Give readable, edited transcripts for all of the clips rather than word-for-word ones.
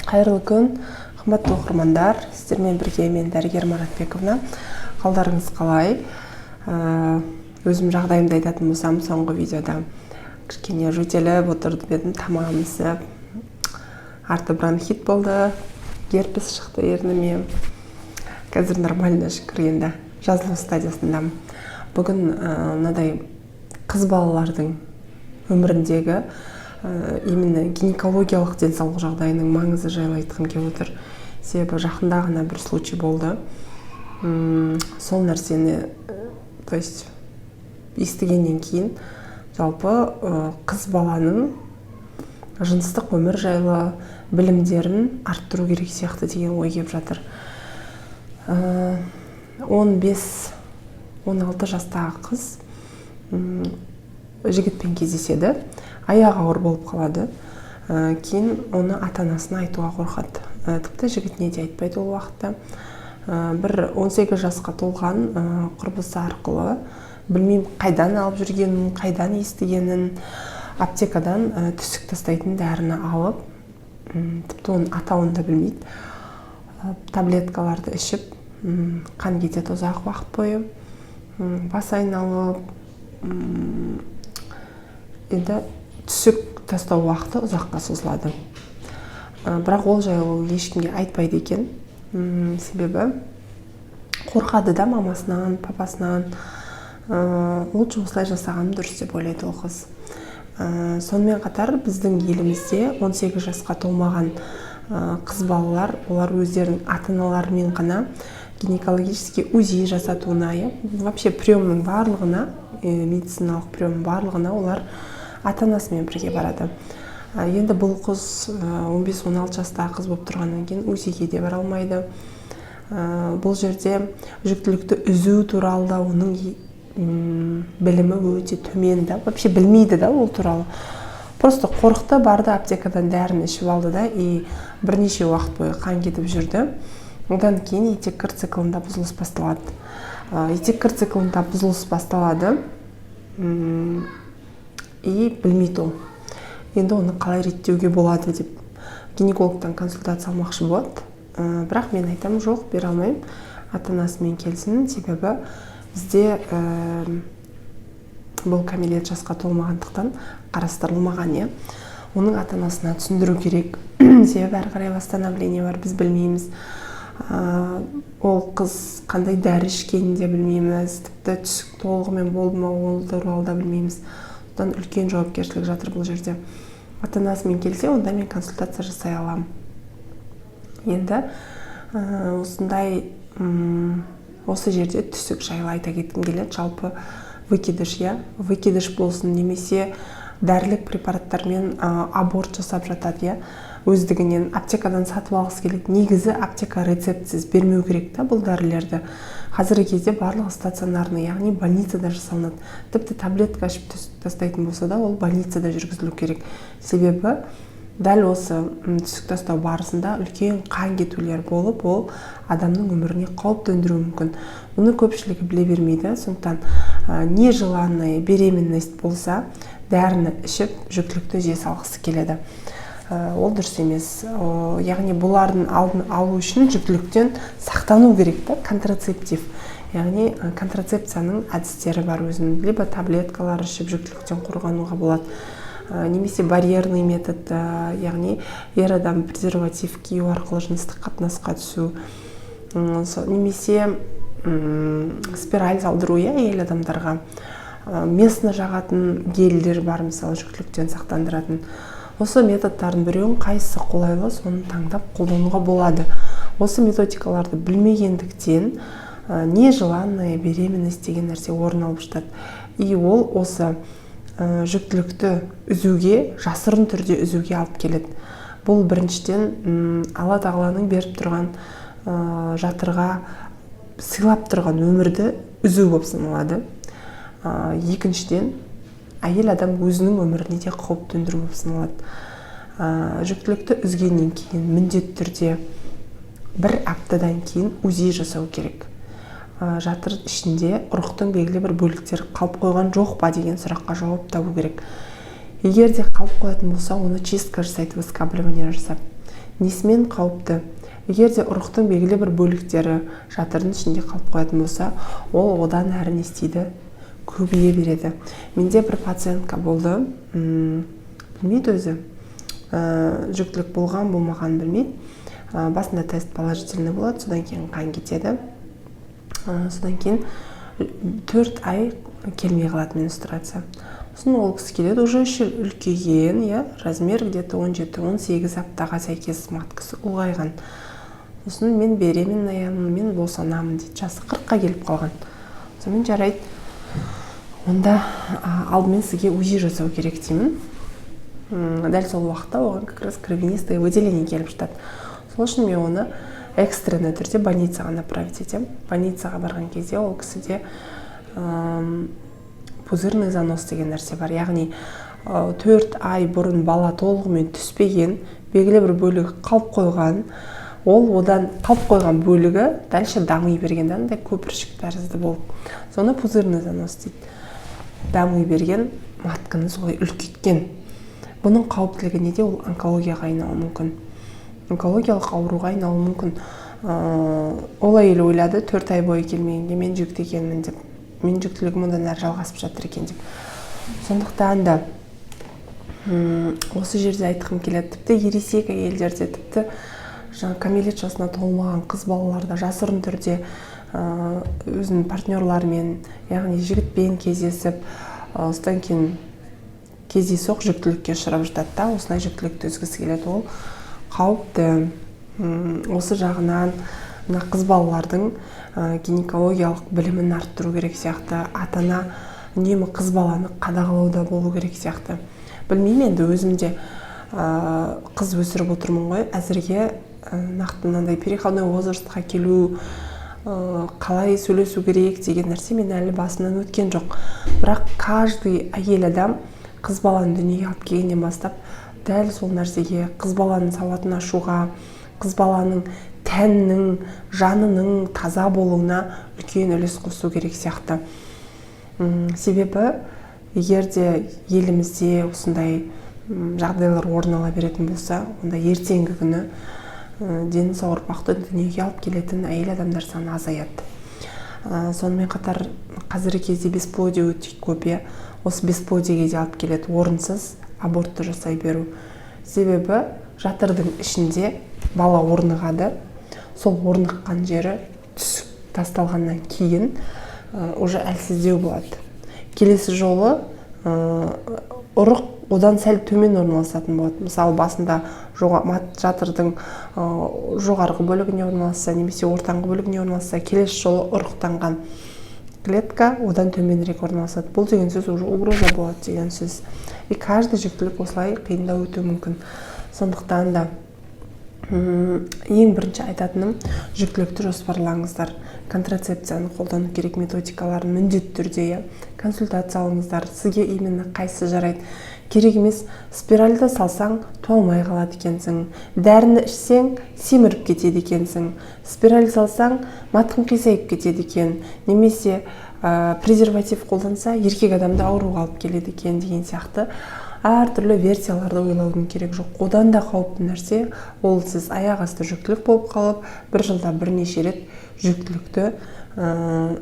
Қайырлы күн, қымбатты оқырмандар! Сіздермен бірге мен, дәрігер Маратбековна. Қалдарыңыз қалай? Өзім жағдайымды айтатын болсам, соңғы видеода кішкене жөтеліп отырып едім, тамағым ісіп, арты бронхит болды, герпес шықты ерніме. Қазір нормально, шүкір, енді жазылу стадиясындамын. Бүгін мынадай қыз балалардың өміріндегі именно гинекологиялық денсаулық жағдайының маңызы жайлы айтқым келіп отыр. Себебі жақында ғана бір случай болды. Сол нәрсені, то есть естігеннен кейін, жалпы қыз баланың жыныстық өмір жайлы білімдерін арттыру керек сияқты деген ой келіп жатыр. 15-16 жастағы қыз жігітпен кездеседі, аяғы ауыр болып қалады. Кейін оны ата анасына айтуға қорқады. Тіпті жігітіне де айтпайды ол уақытта. Бір 18 жасқа толған құрбысы арқылы, білмеймін, қайдан алып жүргенін, қайдан естігенін, аптекадан түсік тастайтын дәріні алып, тіпті оның атауын да білмейді, таблеткаларды ішіп, қан кетеді ұзақ уақыт бойы, бас айналып, енді түсік тастау уақыты ұзаққа созылады. Бірақ ол жайлы ол ешкімге айтпайды екен. Себебі қорқады да мамасынан, папасынан. Лучше осылай жасағаным дұрыс деп ойлайды ол қыз. Сонымен қатар біздің елімізде 18 жасқа толмаған қыз балалар, олар өздерінің ата аналарымен ғана гинекологический УЗИ жасатуына, иә, вообще приемның барлығына, медициналық приемның барлығына олар ата анасымен бірге барады. Енді бұл қыз 15-16 жастағы қыз болып тұрғаннан кейін УЗИ-ге де бара алмайды. Бұл жерде жүктілікті үзу туралы да оның білімі өте төмен да, вообще білмейді да ол туралы. Просто қорықты, барды, аптекадан дәріні ішіп алды да, и бірнеше уақыт бойы қан кетіп жүрді. Одан кейін етеккір циклында бұзылыс басталады. Етеккір циклында бұзылыс басталады и білмейді ол енді оны қалай реттеуге болады деп гинекологтан консультация алмақшы болады. Бірақ мен айтамын: жоқ, бере алмаймын, ата анасымен келсін. Себебі бізде бұл кәмелет жасқа толмағандықтан қарастырылмаған, иә. Оның ата анасына түсіндіру керек, себебі әрі қарай восстановление бар, біз білмейміз. Ол қыз қандай дәрі ішкенін де білмейміз, тіпті түсік толығымен болды ма, ол туралы да білмейміз. Содан үлкен жауапкершілік жатыр бұл жерде. Ата анасымен келсе, онда мен консультация жасай аламын. Енді осындай осы жерде түсік жайлы айта кеткім келеді. Жалпы выкидыш, иә, выкидыш болсын немесе дәрілік препараттармен аборт жасап жатады, иә, өздігінен аптекадан сатып алғысы келеді. Негізі аптека рецептсіз бермеу керек та бұл дәрілерді. Қазіргі кезде барлығы стационарный, яғни больницада жасалынады. Тіпті таблетка ішіп түсік тастайтын болса да, ол больницада жүргізілу керек. Себебі дәл осы түсік тастау барысында үлкен қан кетулер болып, ол адамның өміріне қауіп төндіруі мүмкін. Бұны көпшілігі біле бермейді. Сондықтан нежеланная беременность болса, дәріні ішіп, жүктілікті үзе салғысы келеді. Ол дұрыс емес. Яғни бұлардың алдын алу үшін жүктіліктен сақтану керек та, контрацептив, яғни контрацепцияның әдістері бар өзінің. Либо таблеткалар ішіп жүктіліктен қорғануға болады, немесе барьерный метод, яғни ер адам презерватив кию арқылы жыныстық қатынасқа түсу, немесе спираль салдыру, иә, әйел адамдарға. Местно жағатын гельдер бар, мысалы, жүктіліктен сақтандыратын. Осы методтардың біреуін, қайсысы қолайлы, соны таңдап қолдануға болады. Осы методикаларды білмегендіктен нежеланная беременность деген нәрсе орын алып жатады. И ол осы жүктілікті үзуге, жасырын түрде үзуге алып келеді. Бұл біріншіден, Алла тағаланың беріп тұрған, жатырға сыйлап тұрған өмірді үзу болып саналады. Екіншіден, әйел адам өзінің өміріне де қауіп төндіру болып саналады. Жүктілікті үзгеннен кейін міндетті түрде бір аптадан кейін УЗИ жасау керек. Жатыр ішінде ұрықтың белгілі бір бөліктері қалып қойған жоқ па деген сұраққа жауап табу керек. Егер де қалып қоятын болса, оны чистка жасайды, выскабливание жасап. Несімен қауіпті? Егер де ұрықтың белгілі бір бөліктері жатырдың ішінде қалып қоятын болса, ол одан әрі не істейді? Көбейе береді. Менде бір пациентка болды, білмейді өзі, жүктілік болған болмағанын білмейді. Басында тест положительный болады, содан кейін қан кетеді, содан кейін 4 ай келмей қалады менструация. Сосын ол кісі келеді, уже іші үлкейген, иә, размер где-то 17-18 аптаға сәйкес, маткасы ұлғайған. Сосын «Мен беременнаямын, мен босанамын», – дейді. Жасы 40-қа келіп қалған. Сонымен, «Жарайды, онда алдымен сізге УЗИ жасау керек», – деймін. Дәл сол уақытта оған как раз кровянистое выделение келіп жатады. Сол үшін мен оны экстренный түрде больницаға направить етемін. Больницаға барған кезде ол кісіде пузырный занос деген нәрсе бар, яғни 4 ай бұрын бала толығымен түспеген, белгілі бір бөлігі қалып қойған. Ол одан қалып қойған бөлігі дальше дами берген да, андай көпіршік тәрізді болып, соны пузырный занос дейді. Дами берген, матканы солай үлкейткен. Бұның қауіптілігі неде? Ол онкологияға айналуы мүмкін, онкологиялық ауруға айналуы мүмкін. Ол әйел ойлады, 4 ай бойы келмегенге мен жүкті екенмін деп, мен жүктілігім одан әрі жалғасып жатыр екен деп. Сондықтан да осы жерде айтқым келеді: тіпті ересек әйелдерде, тіпті жаңа кәмелет жасына толмаған қыз балалар да жасырын түрде өзінің партнерларымен, яғни жігітпен кездесіп, содан кейін кездейсоқ жүктілікке ұшырап жатады да, осылай жүктілікті үзгісі келеді. Ол қауіпті. Осы жағынан мына қыз балалардың гинекологиялық білімін арттыру керек сияқты. ата ана үнемі қыз баланы қадағалауда болу керек сияқты. Білмеймін енді, өзім де қыз өсіріп отырмын ғой. Әзірге нақты мынандай переходной возрастқа келу, қалай сөйлесу керек деген нәрсе мен әлі басымнан өткен жоқ. Бірақ каждый әйел адам қыз баланы дүниеге алып келгеннен бастап дәл сол нәрсеге, қыз баланың сауатын ашуға, қыз баланың тәнінің, жанының таза болуына үлкен үлес қосу керек сияқты. Себебі егер де елімізде осындай жағдайлар орын ала беретін болса, онда ертеңгі күні дені сау ұрпақты дүниеге алып келетін әйел адамдар саны азаяды. Сонымен қатар қазіргі кезде бесплодие өте көп, иә. Осы бесплодиеге де алып келеді орынсыз абортты жасай беру. Себебі жатырдың ішінде бала орнығады, сол орныққан жері түсік тасталғаннан кейін уже әлсіздеу болады. Келесі жолы ұрық одан сәл төмен орналасатын болады. Мысалы, басында жатырдың жоғарғы бөлігіне орналасса немесе ортаңғы бөлігіне орналасса, келесі жолы ұрықтанған клетка одан төменірек орналасады. Бұл деген сөз уже угроза болады деген сөз. И каждый жүктілік осылай қиындау өтуі мүмкін. Сондықтан да ең бірінші айтатыным: жүктілікті жоспарлаңыздар, контрацепцияны қолдану керек методикаларын міндетті түрде, иә, консультация алыңыздар, сізге именно қайсысы жарайды. Керек емес, спиральді салсаң, туа алмай қалады екенсің, дәріні ішсең, семіріп кетеді екенсің, спираль салсаң, маткаң қисайып кетеді екен немесе презерватив қолданса, еркек адамды ауруға алып келеді екен деген сияқты әртүрлі версияларды ойлаудың керек жоқ. Одан да қауіпті нәрсе ол сіз аяқ асты жүктілік болып қалып, бір жылда бірнеше рет жүктілікті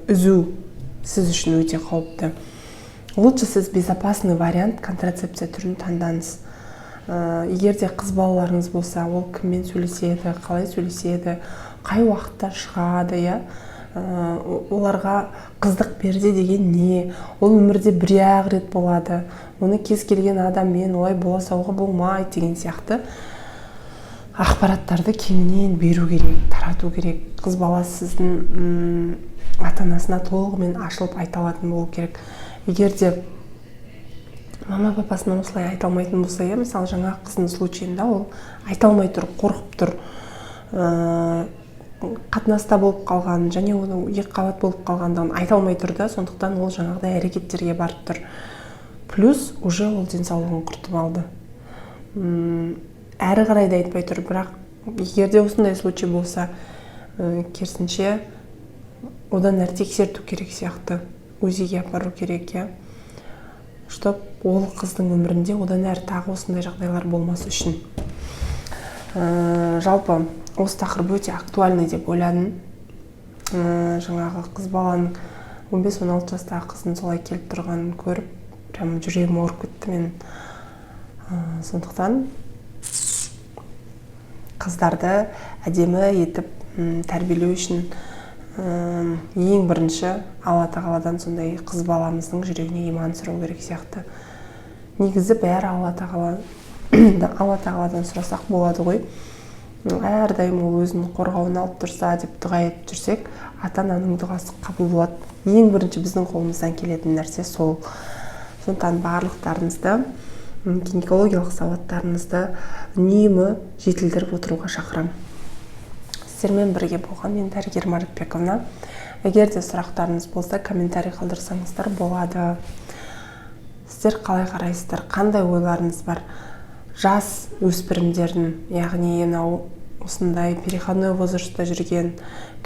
үзу сіз үшін өте қауіпті. Лучше сіз безопасный вариант, контрацепция түрін таңдаңыз. Егер де қыз балаларыңыз болса, ол кіммен сөйлеседі, қалай сөйлеседі, қай уақытта шығады, иә, оларға қыздық перде деген не, ол өмірде бір ақ рет болады, оны кез келген адаммен олай бола салуға болмайды деген сияқты ақпараттарды кеңінен беру керек, тарату керек. Қыз бала сіздің ата анасына толығымен ашылып айта алатын болу керек. Егер де мама папасына осылай айта алмайтын болса, иә, мысалы, жаңағы қыздың случайында ол айта алмай тұр, қорқып тұр, қатынаста болып қалғанын және оның екі қабат болып қалғандығын айта алмай тұр да. Сондықтан ол жаңағыдай әрекеттерге барып тұр, плюс уже ол денсаулығын құртып алды. Әрі қарай да айтпай тұр. Бірақ егер де осындай случай болса, керісінше, одан әрі тексерту керек сияқты, УЗИге апару керек, иә, чтоб ол қыздың өмірінде одан әрі тағы осындай жағдайлар болмас үшін. Жалпы осы тақырып өте актуальный деп ойладым. Жаңағы қыз баланың, 15-16 жастағы қыздың солай келіп тұрғанын көріп, прям жүрегім ауырып кетті мен. Сондықтан қыздарды әдемі етіп тәрбиелеу үшін ең бірінші Алла тағаладан сондай қыз баламыздың жүрегіне иман сұрау керек сияқты. Негізі бәрі Алла тағаладан сұрасақ болады ғой. Әрдайым ол өзінің қорғауына алып тұрса деп дұға етіп жүрсек, ата ананың дұғасы қабыл болады. Ең бірінші біздің қолымыздан келетін нәрсе сол. Сондықтан барлықтарыңызды гинекологиялық сауаттарыңызды үнемі жетілдіріп отыруға шақырамын. Сіздермен бірге болған мен, дәрігер Маратбековна. Егер де сұрақтарыңыз болса, комментарий қалдырсаңыздар болады. Сіздер қалай қарайсыздар, қандай ойларыңыз бар жас өспірімдердің, яғни мынау осындай переходной возрастта жүрген,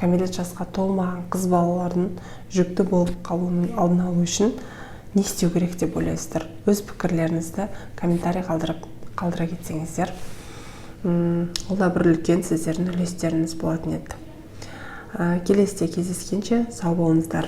кәмелет жасқа толмаған қыз балалардың жүкті болып қалуының алдын алу үшін не істеу керек деп ойлайсыздар? Өз пікірлеріңізді комментарий қалдыра кетсеңіздер, ол да бір үлкен сіздердің үлестеріңіз болатын еді. Келесіде кездескенше сау болыңыздар.